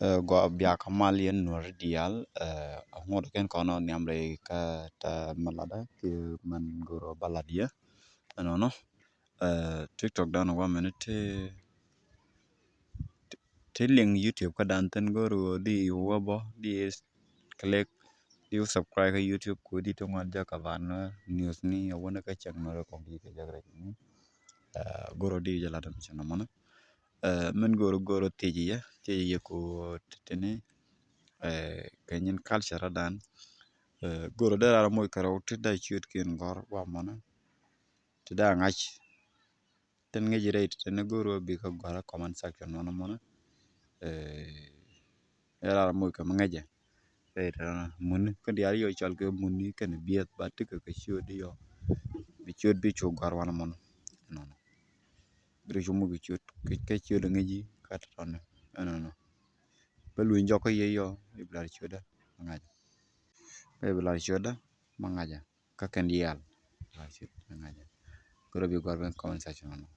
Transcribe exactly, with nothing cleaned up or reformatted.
Ɛ, gɔaa bia kä mal yɛn Nuɔr diaal, ɛ, ŋuɔt kɛn kɔn ɔ nhiam rɛy kä ta maladä ki mɛn goro balat yɛ. Ɛnɔnɔ, ɛ, TikTok dan wa mɛn ti, ti, ti liŋ YouTube kä dan thin goro di iwä bɔ di click di subscribe kä YouTube ku di ti ŋuan jɛ ka van news ni a wä ni kä cɛŋ Nuɔr kɔŋ ki kɛ jɛ rɛy ni. Ɛ, goro di jɛ lat mi cɛ nɔmɔnɔ. Ɛ, min goro goro thiec yɛ, thiec yɛ ku titini, ɛ, kɛ nyin culture dan. Ɛ, goro dee rara moc kɛ rɛw ti da ciöt kin gɔr wa mɔnɔ. Ti da ŋac. Tin ŋic rɛy titini goro bi kä gɔr comment section mɔnɔ mɔnɔ. Ɛ, ɛ rara moc kɛ mi ŋic ɛ. Rɛy titini muni kä diaal yɔ cɔl kɛ muni kɛn biɛth ba ti kɛ kɛ ciöt di yɔ. Bi ciöt bi cu gɔr wanɔ mɔnɔ. Nɔnɔ. Bi ri cu muk kɛ ciöt, kɛ, kɛ ciöt ŋic yi kä tɔnɔ. Ɛnɔnɔ. Bä luny jɔk kä yɛ yɔ, ibi lar ciötdä ma ŋa̱cä. Bä ibi lar ciötdä ma ŋa̱cä. Kä kɛn diaal. Lar ciöt ma ŋa̱cä. Goro bi gɔr ben comment section nɔ.